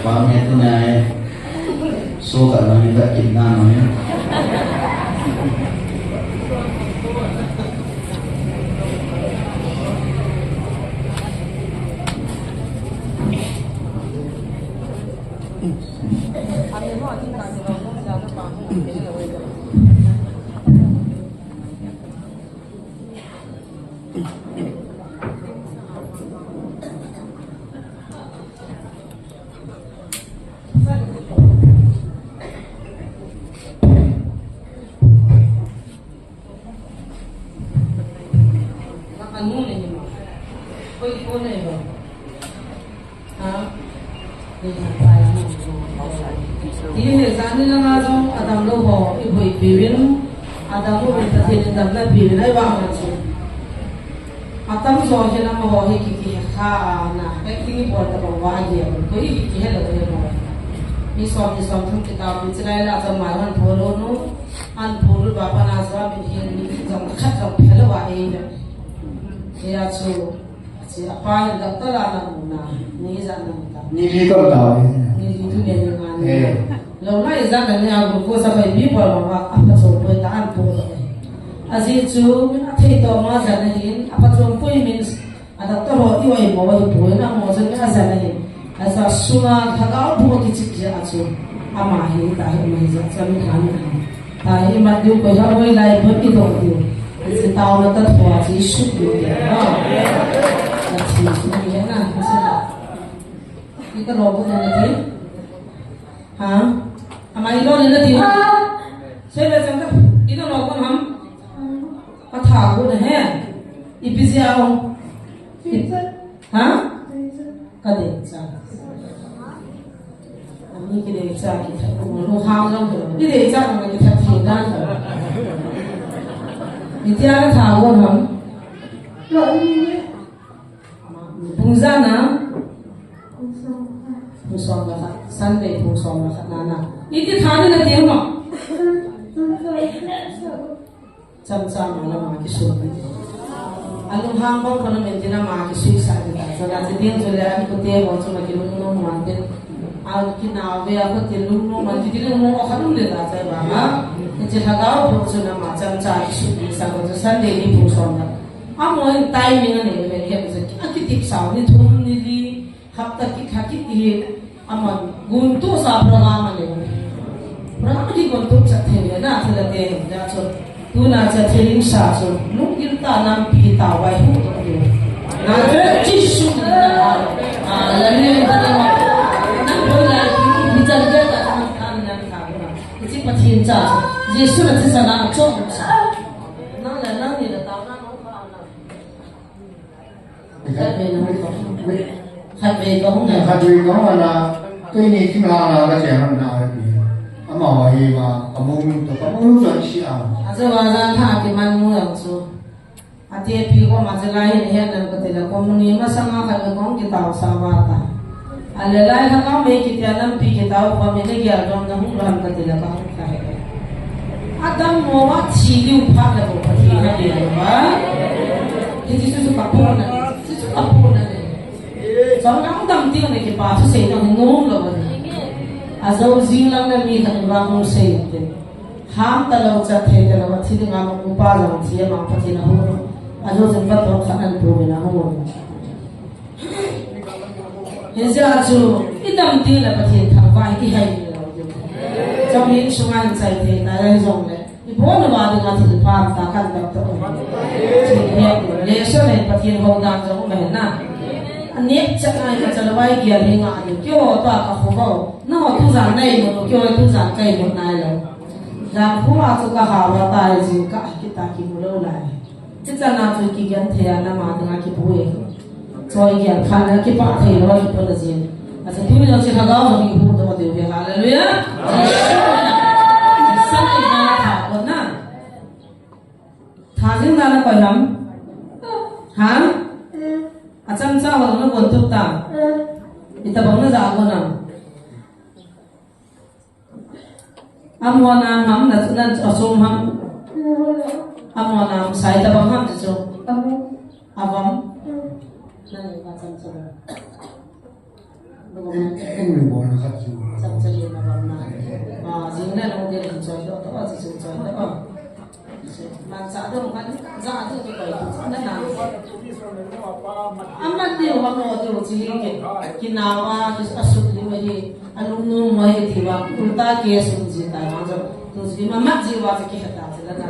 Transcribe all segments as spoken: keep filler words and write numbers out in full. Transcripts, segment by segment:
Pame tu nai. So ka nang ka kit na no ya. Anu le ni ma. Koi ko ne ba. Ha? Ni ha pa ya ni. Ti he zani na nga jong adam lou ho, i boi pe vin. Adam lou vin ta the ni dam na pe vin ai ba ma chu. Atam jo hi na ma ho hi ki ki he kha na. Acting i bol ta ba wa hi. Koi ki ki he lo ni mo. Ni som ni som thum ki ta pu chi lai la cha ma han pho lo nu. An pho lo ba pa na sa min hi ni jong khat jong phe lo wa e. Ya chu. Chi apa ya doctor la na mu na. Ni ja na ta. Ni li ko ta. Ni li tu ne ni ma ni. Eh. Lo na i ja ka ni a ko sa bai bi pa ma ma a pa so ko ta an pho lo. A ji chu min a thei to ma ja na hin a pa so ko min A doctor ho i oi mo i pu na mo chen a ja na hin. A ja sunga Lhagao bu ki chik ja chu. Ama hi ta hi ma hi ja cha mi khan. Ta hi ma diu ko ja hoi lai bu ki do diu. Ji tao na ta thua chi su diu ya. Ha. Na chi su ni na. Ni ta lo bu na ni. Ha? Ama i lo ni na diu. Se le chang ta. I lo ko ham. Ka tha ko na he. I pi ja o. Ha? Ka dei cha. Ani ki dei cha ki tha ko lo hang lo. Ki dei cha ko ki tha thi dan. Ni tia ka tha ko ham. Lo ni. Pung ja na. Pung som le khat. Sunday pung som le khat na na. Iti tha ni na ti ma. Cham cham ma la ma ki sun. Alung hang bang ko na men ti na ma ki sui sa ti ta. Cha la ti ding chu le a ki ko te mo chu ma ki lung lung ma te. A ki na ve a ko ti lung lung ma ti ti lung lung o kha lung le ta cha ba ma. Ti Lhagao bu chu na ma cham cha ki sun ni sa ko chu Sunday ni pung som na. Amo in timing a nei le le a kitip sau ni thum ni li hapta kit kha kit hi amon gun tu sa program a nei. Program hi gun tu chat thei le na thila te ja chu. Tu na cha thei lim sa chu. Lung gil ta nam pi ta wai hu to ni. Na cha chi su na. A la ni ta na. Na ko la ki ni chan ge ta na ta na ta na. Ki chi Pathian cha chu. Jesu na chi sa na cho sa. Nang le nang ni le tao na no ka na. Khat ve na hung ko. Khat ve ko hung na. Khat ve ko hung na. Tui ni thim la la ka che han na ha ni. Ama wa hi ma, ka mung to ka mung so si a. A ze wa za tha ki man mu yang su. A te pi ko ma ze lai ni hen nan ko te la ko mu ni ma sa ma khat ve ko hung ki tao sa wa ta. A le lai kha ka me ki tia nam pi ki tao ko me ne gya dong na hung ram ka ti la ka hung ka he. Adam mo wa chi liu pha la ko ka ti ka ti la ba. Ki ti su su ka pu na. Su su ka pu na ne. So na dam ti ne ki pa su sei na hung ngom la ba. A zo zing lang na mi ka ba hung sei te. Ham ta lo chat thei ta lo, a thi ding a ma upa jong thi a ma Pathen a hung. A zo zin pa to khat an pu min a hung. Hijeh a chu, i dam ti le Pathen thangvah hi i hai ni lo. Chom in sunga in chai thei ta le jong le. I bon uva ding a thil pha ta kan dam to. Chin he, le so le Pathen ho dam jong le na. A nek chat nai ka chalvai gial hi nga ni. Kyo ta ka kho ho. Na ho tu jan nai mo, kyo tu jan kai mo nai lo. Jan khu a chu ka ha wa ta jing ka kita ki mu lo lai. Ti chan a chu ki gen thei a na ma ding a ki bu e. Choi gen pha na ki pa thei lo ki pu na jin. A chu tu lo chi Lhagao jong ki bu to de ve hallelujah. Sa ni na tha ko na. Tha jing na na ko lam. Ha? A cham cha ho na kon tu ta. Ita bang na ja ko na. Amona ham na, na asum ham. Amona ham sai tabang ham chu. Avam. Nang ka chan chu. En, en, en, bol na khat chu. Chang chang na bang na. Ah, jing na nung de choi do, to, ji su choi do. Manchah dong khan, ja ding kikoi tu na na. Amat diu, amo diu chi hi ki, kinawa, ki asut diu hi, alungnom mo hi ti va, ulta case um ji ta vang jo. Tu ji ma mat ji va ki hata ji la na.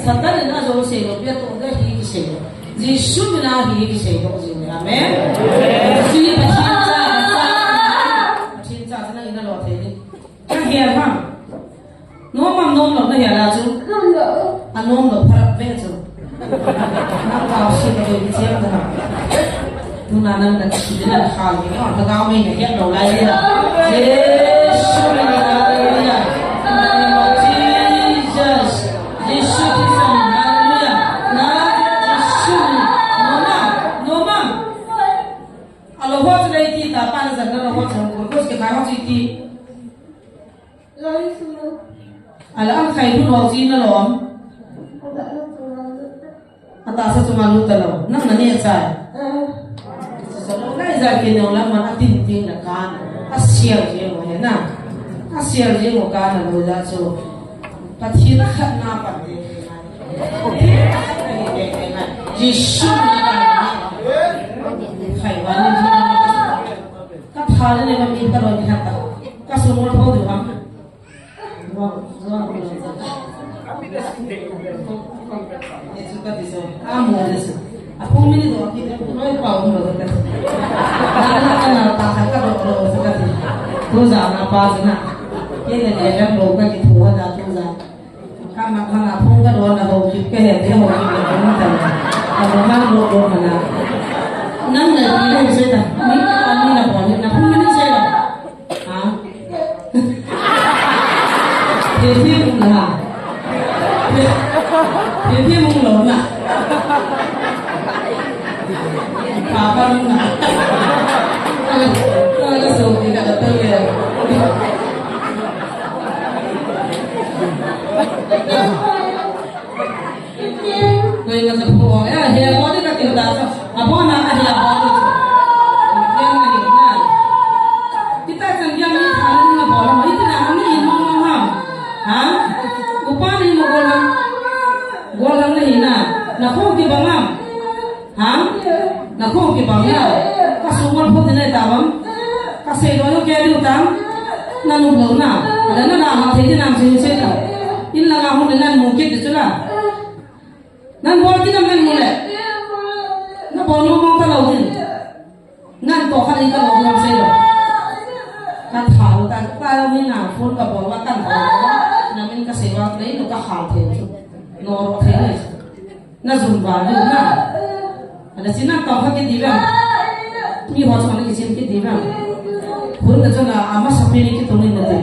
Satan in ajo sei lou, pia to de hi ki sei lou. Jesu min a hi ki sei lou ji. Amen. Ji Pathen cha, cha, Pathen cha na ina lo thei ni. Ka hial ham? Nom am nom lou na hial a chu? Anom lou pharap ve chu. Nang kau si ka doi chiang ta ha. Tuna nang na chi na hal ni na ka gao mei na hial lou lai ni na. Jesu na hallelujah. In the name of Jesus. Jesu Christ, hallelujah. Na Jesu. Nom am, nom am. Alo ho chu lei ti ta pa na zan na lo ho chu ko ko ke ka ho chi ti. Ala an khai bu lo ji na lom. Atahsa chunga lut ta lou. Nang na neh chai. Sa lo lai ja ke neo la man a tin tin na kan. A sial je mo he na. A sial je mo kan na lo ja chu. Pathen a khat na pan te. Jesu na kan. Khai wa ni ji na. Ka tha le le ma mi ka lo ni ha ta. Ka su mo tho du ha. Wa, wa, wa. Ni chu ka ti so. A mo le so. A ko mi ni do ki te ko noi pa mo lo ka. Na na na pa ka ka do lo so ka ti. Tu ja na pa ja na. Ke le le ka lo ka ki thu na tu ja. Kama, kama, phone ka dona ho ki, ke he, ke ho ki, ke ho ki. Ka dona ho, dona na. Nang na, ni le se ta. Ni, ni na phone, na phone ni se la. Ha? Ke ke mu na. Ke ke mu lo na. Papa na. Ala, ala so ki ka ta le. Koi na sa phuong, eh, he body ka tin ta sa. Abona ka he body. Yang na ni na. Kita chan yang ni than na bola, mai ti na ni in mong mong ham. Ha? Upa ni mo bola. Bola ni na. Na ko ki bang ham. Ha? Na ko ki bang ya. Ka su mo pho ni ta bang. Ka sei lo yo ke lu tang. Na nu lo na. Ada na na ma thei ti nam sei sei ta. In la ga hon nan mu kit de chula. Nan bol kit nam nan mu le. Na bol mo mo ka lo din. Nan to kha ni ka lo nam sei lo. Ka tha lo ta, ta lo ni na phone ka bol wa kan. Na min ka sei wa le no ka ha thei chu. No ro thei le. Na zum val diu na. Ana sin na tao kha kit diu vang. Mi ho chon na kisin kit diu vang. Hun na chon na ama sa pe ni kit tong ni na te.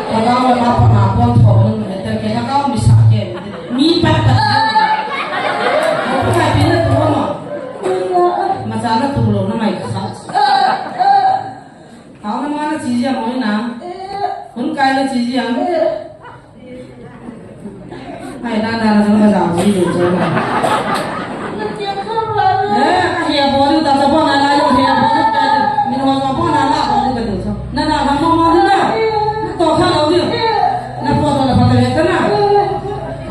Ka ga wa ma pa ma pon tho na na te ke ka ga mi sa ke. Mi pa pa. Ko pa pi na tu ma. Ma sa na tu lo na mai ka sa. Tao na ma na chi ji ang oi na. Hun kai na chi ji ang. Ai, na, na, na, na, na, ji, ji, ji, na. Eh, ka hia bol ta, ta bol na, na, yo, hia bol ta, min ho, ta bol na, na, bol ta, tu, so. Na, na, na, mo, mo, na. To, kha, lo, ji. Na, po, to, na, pa, ta, ta, na.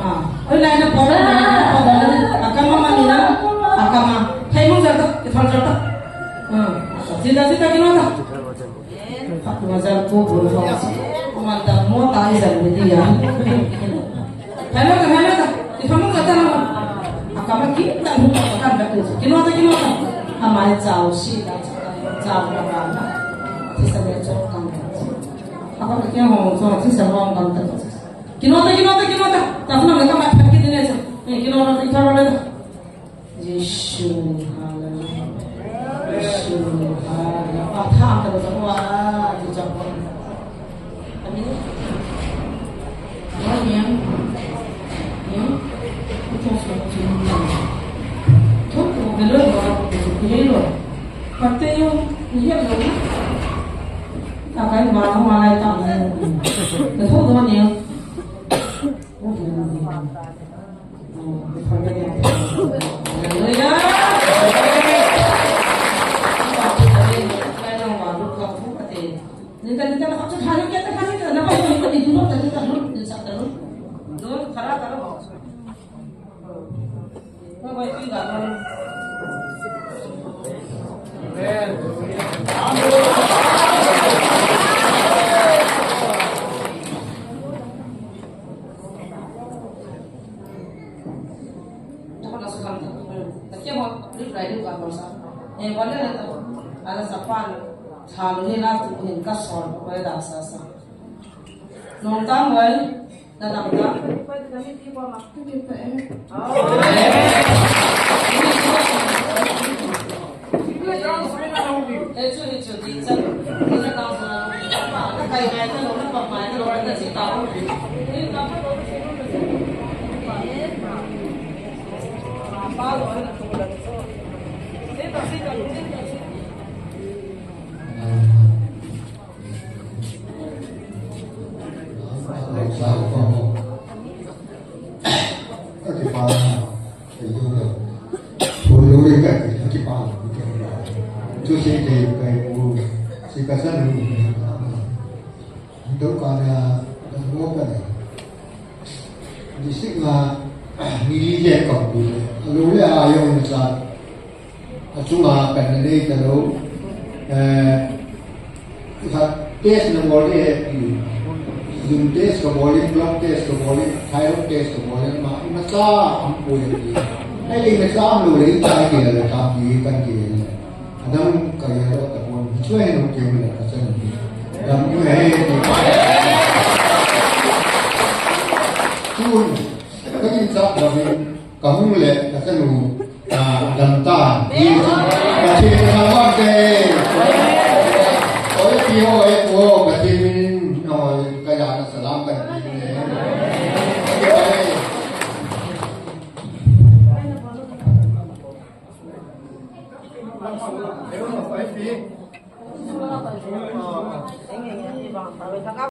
Ah. Oi, na, na, po, na, na, po, na, na. Akama, ma, ni, na. Akama. Thei, mo, ja, ta, ki, thal, ja, ta. Ah. Ji, da, ji, ta, ki, no, ta. Khat ma jan ko bol ho. Aman ta mo ta i jan ni dia. Hello ta, hello ta. I khamu ka ta na. Akama ki ta hu ka kan da ko. Kino ta, kino ta. Amai chao si ta. Chao ka ka. Ti sa le cho kan. Akama ki ho cho ti sa ho kan ta. Kino ta, kino ta, kino ta. Ta na ka ma ta ki ne cho. Kino ta, kino ta. Jesu, hallelujah. Jesu, hallelujah. Patha ka lo wa, tu cha ko. Amen. Wa niam. Niam. Tu cha ko. Tu ko ke lo wa, tu ke lo. Pate yo, ni ya lo. Ta kai ma ma lai ta. Ka tho do niam. Hallelujah. Nita, nita, na kapsa thani kya ta thani ta, na pa ko ni tu ta ta ta ni sa ta. No, khara ta. Nong tang wai. Nanam ta. District nga, mi li jen kong pi le. Alu le a jong na sa. Achunga pen na nei ta lou. Eh, khat test na bol e pi. Zoom test ka bol in, blood test ka bol in, thyroid test ka bol in, ma, imacha aum poi e pi. Ai, imacha aum lou le, itai ke le, ka pi, kan ke le. Adam ka ya lo ta pon, chua he no ke le, ka chan. Adam he, he, he. Tun, ka kin cha ba he. Ka hung le, ka chanu, ah, dam tan. Pathen ka thangvah te. Oi, pi ho, oi, pu ho, Pathen min, oi, ka ya na salam ka ti ne.